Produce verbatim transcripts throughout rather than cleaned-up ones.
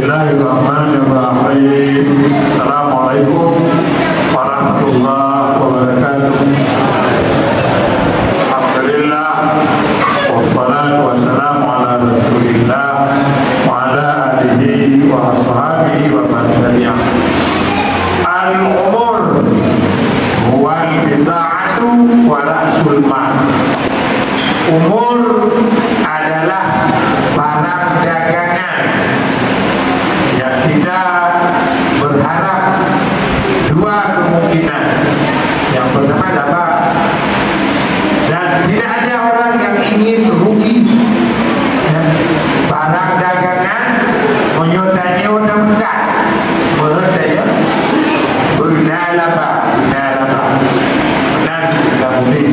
Bismillahirrahmanirrahim. Assalamualaikum warahmatullahi wabarakatuh. Alhamdulillah. Wassalatu wassalamu ala Rasulillah wa ala alihi wa ashabihi wa man tabi'ah. Al-umur huwal bida'atu wa ra'sul mal. Umur adalah barang dagangan. Ya, kita berharap dua kemungkinan. Yang pertama, laba. Dan tidak ada orang yang ingin rugi. Ya, barang dagangan, meunyoe tanyoe teuka. Meuheuet saja. Beuna laba, beuna laba. Meunan kita boleh.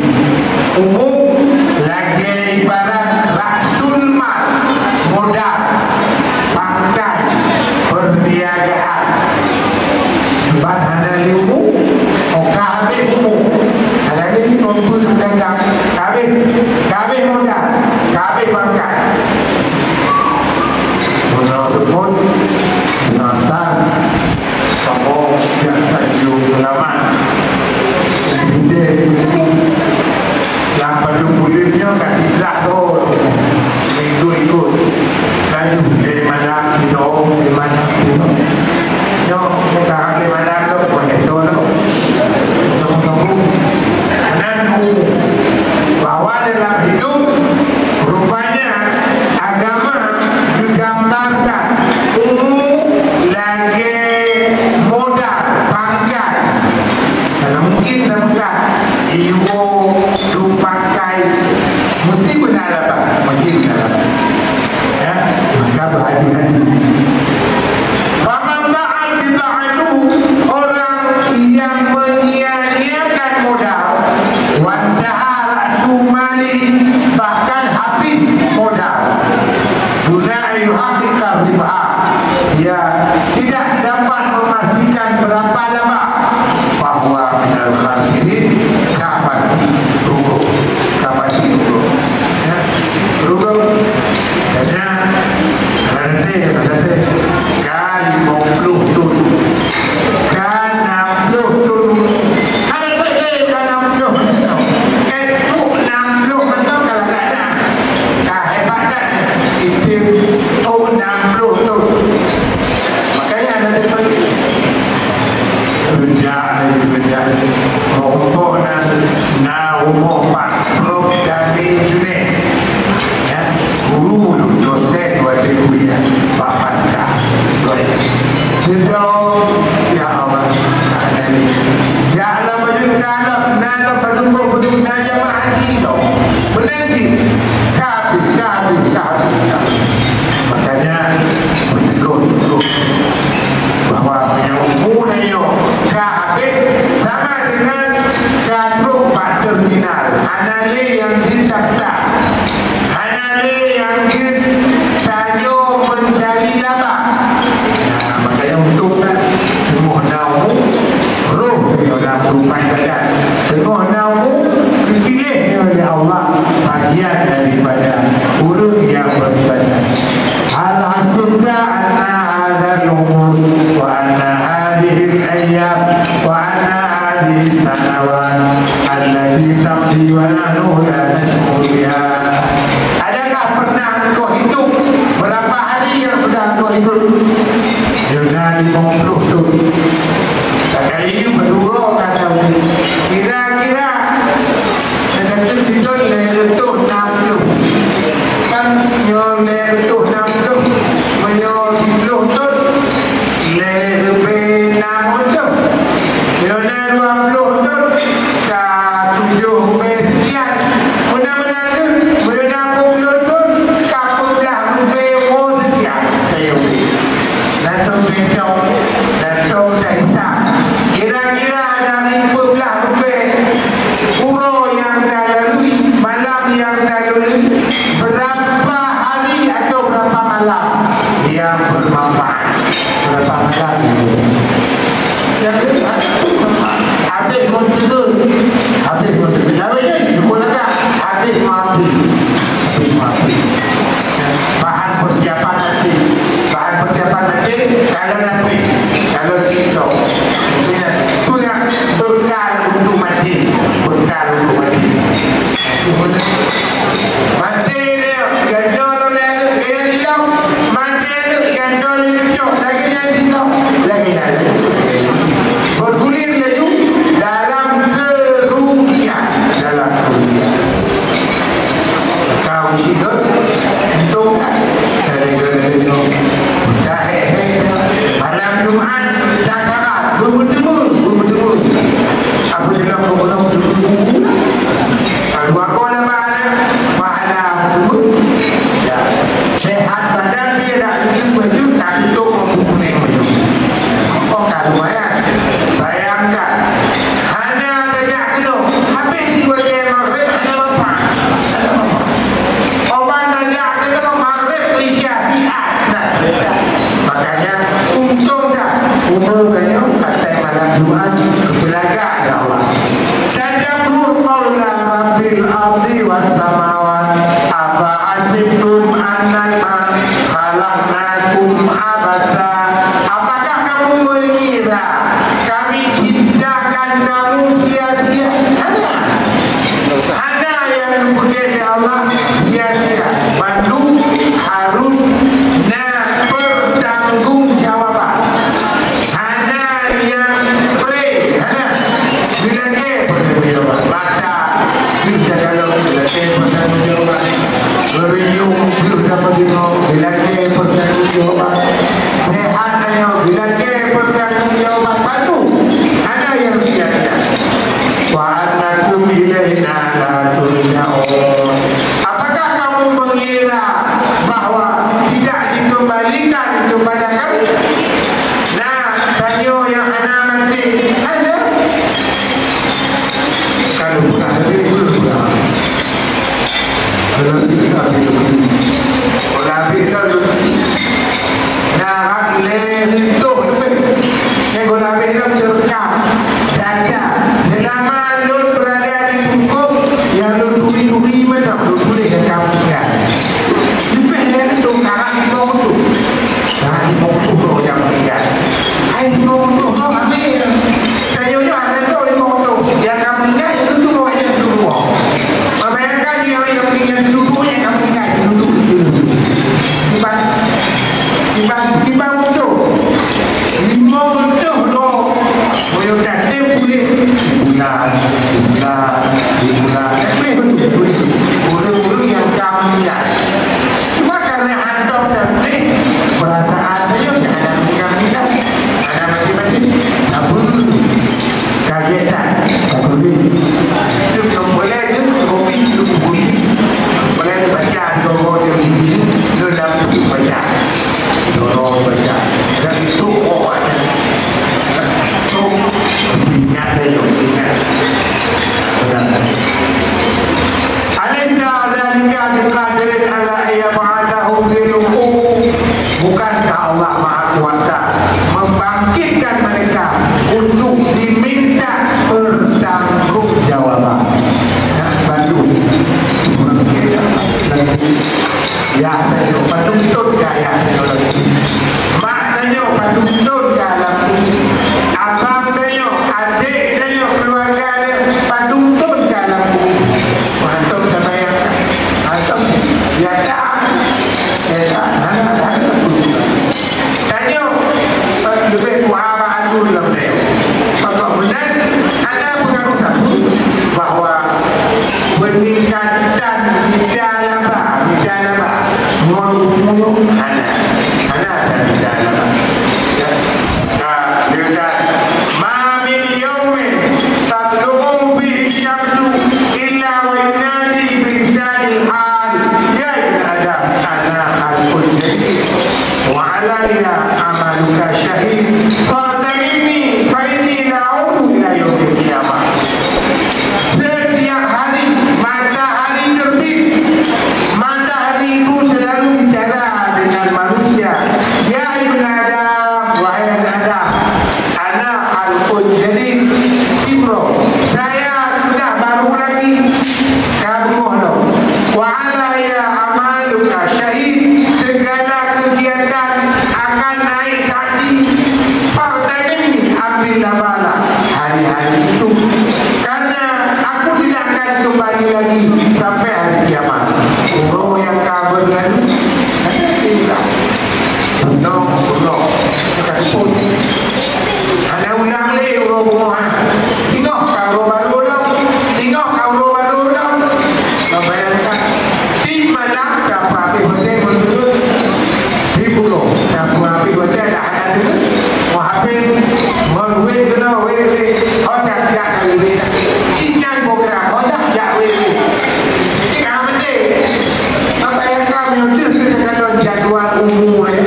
Umum lagèe ibarat rasul mal, modal, pangkai, perniagaan. Sebab hana lé umu, oh, ka habéh umu. Lagèe ni, peumpun dagang, ka habéh, ka habéh modal, ka habéh pangkai. Meunan pun, masa Kamoe nyang tanyoe seulamat. Bidé buku lam padub buleuen nyoe ka tiblah droe. Ikot-ikot. Laju lé malam sidroe, lé malam sidroe. Nyoe, nyoe ka lé malam tu, bukan itu tu. Tunggu-tunggu. Nan bahwa dalam hidup, rupanya agama geugambarkan umu lagèe modal pangkai. Kalau mungkin dah buka, iwoe dum pangkai, mesti beuna laba, mesti beuna laba. Ya, maka berhati-hati. Faman ba'al bida'atuhu, orang yang menyia-nyiakan modal, wantaha ra'su mali, bahkan habis modal. Duna yuhaqqiqar ribha, dia tidak dapat memastikan berapa laba, bahwa minal khasirin, ka pasti rugi, ka pasti rugi. Ya, rugi. Biasanya, ada nanti, ada nanti. Ka limong puluh thôn. Ka nam puluh thôn. Ada tak saya ka nam puluh? Eh, tu nam puluh betul kalau tak ada. Ka hebat kan? Itu tu nam puluh thôn. Makanya ada lagi. Kerja lagi, kerja lagi. Rumoh na, na rumoh Pak Prof Dani Junaid. Ya, guru ulôn, dosen watèe kuliah, Pak Paskah. Sidroe, ya Allah, ya Allah. Jak lam baju ka lom, na lom padum boh padum na jamaah haji lom. Meunan cit. Ka habéh, ka habéh, ka habéh, ka habéh. Makanya, beutôi-beutôi bahwa meunyoe umu tanyoe ka habéh sama dengan ka trok bak terminal, hana lé nyang jeuet daftar, hana lé nyang jeuet tanyoe meucari laba. Nah, makanya untông that teungoh na umu, roh tanyoe lam rupai badan. Teungoh na umu, geupiléh nyoe lé Allah bagian daripada ureuëng nyang beribadah. Hal hasibta anna hadzal umur wa anna hadzihil ayyam wa anna hadzihis sanawat allati tamdi wa nahnu la nash'uru biha. Adakah pernah engkau hitung berapa hari yang sudah engkau hidup? Yuna limong puluh thôn. Sekali berdua kata, kira-kira, kata tu, situ lima ratus enam puluh. Kan, nyoe lhèe reutôh nam ploh, meunyoe siploh thôn, lhèe leubeh nam reutôh. Meunyoe na dua ploh thôn, ka tujoh leubeh seukian. Meunan-meunan lé, meunyoe na peuet ploh thôn, ka peuet blah leubeh limong seukian. Sayang. Langsung bentong, langsung dari Kalau habéh lom, na rab lhèe reutôh leubeh. Nyan kalau habéh lom teurekam. Data, selama lôn berada di Sukong, nyang lôn turi-turi mantong, lôn tuléh lam kaméng. Leubeh lhèe reutôh, na rab limong reutôh. Nah, limong reutôh droe nyang meuninggai. Hai, limong reutôh droe habéh. Tanyoe nyoe hana droe limong reutôh. Nyang ka meuninggai, itu droe nyang keudua. Bayangkan, nyang, nyang meuninggai keudua, nyang ka meuninggai keudua. Timbang, timbang, timbang reutôh. Limong reutôh droe. Boyong dah tem puléh. Bulan, bulan, bulan. Tapi ureueng-ureueng nyang ka meuninggai. Cuma karena hantom dan peurasaan tanyoe, si hana meuninggai-meuninggai, hana mati-mati, sapeue? Kaget that, sapeue? Itu nyang boleh je, kopi tu bui. Boleh baca, dua orang je bui, tu dalam buku baca. Dua orang baca. Dan itu, oh, ada. Tu, ingat tanyoe, ingat. Betul. Alaisa dzalika biqadirin ala an yab'atsahu dzunubuhum? Bukankah Allah Maha Kuasa membangkitkan mereka untuk diminta pertanggungjawaban? Nah, bantu. Ya, tanyoe, patuntut ka, ya, tanyoe. Mak tanyoe, patuntut ka lam. Abang tanyoe, adék tanyoe, keluarga tanyoe, patuntut ka lam. Mantap, dah bayangkan. Mantap. Ya, tak. Ya, tak. Hana, hana. Tanyoe, eh, leubeh kuat bak aju lom deh. Pokok meunan, hana pengaruh satu bahwa peningkatan kita laba, kita laba. Ngon umur hana. Hana ada kita laba. Ya. Nah, dia kata, "Ma min yaumin tatluu fihi syamsu illa wa yunadi bilisanil hal, ya ibn Adam, ana khalqun jadid." Wa alayya amaluka syahid, fa'taminni fa inni la a'udu ila yaumil qiyamah. Setiap hari matahari terbit, matahari itu selalu bicara dengan manusia. Ya ibn Adam, wahai anak Adam, Ana khalqun jadid, Ibro, saya sudah baru lagi. Ka beungoh lom. Wa alayya amaluka syahid, segala kegiatan akan naik saksi. Fa'taminni, ambillah bala hari-hari itu. Karena aku tidak akan kembali lagi sampai hari kiamat. Uroe nyang ka beurlalu, hana tinggai. Bunoe, bunoe. Ka seupôt. Hana ulang lé uroe bunoe, ha. Singoh ka uroe barô lom. Singoh ka uroe barô lom. Bayangkan. Di malam ka peuhabéh watèe meunurot. Di bunoe ka peuhabéh watèe dah hana deungoe. Mau habéh, mau wéh keunoe, wéh, wéh. Oh, dak, dak, wéh, wéh, dak. Cit nyan program. Oh, dak, dak, wéh, wéh. Cit ka meuté. Apa nyang ka meunyoe teuh teuka lôn jadwal umu, eh?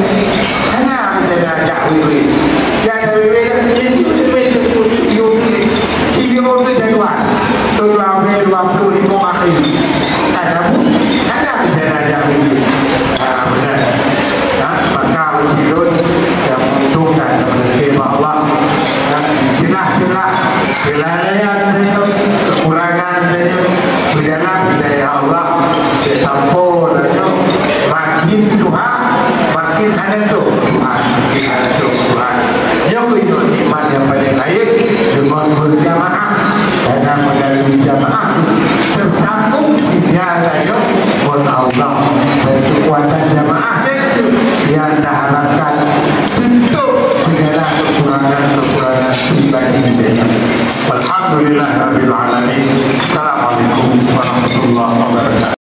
Hana meuteuna jak wewe. Jak wewe dah, jadi wewe tu, tu, tu, tu, tu, tu jadwal. Tahun dua ribu dua puluh lima akhir. Ada pun, hana meuteuna jak wewe. Ah, benar. Ah, maka uji lôn yang menguntungkan, menentang Allah. Ah, celah-celah kelalaian, kekurangan, Berjalan hidayah Allah, sampoe tanyoe makin tuha, makin hana tôb Tuhan, makin hana tôb Tuhan. Nyoe keuh nyoe nikmat nyang paleng laén deungon berjamaah, karena melalui jamaah tersambung sinyal tanyoe ngon Allah. Dan kekuatan jamaah itu yang diharapkan untuk segala kekurangan-kekurangan pribadi tanyoe. Alhamdulillahirabbil alamin. Assalamualaikum warahmatullahi wabarakatuh.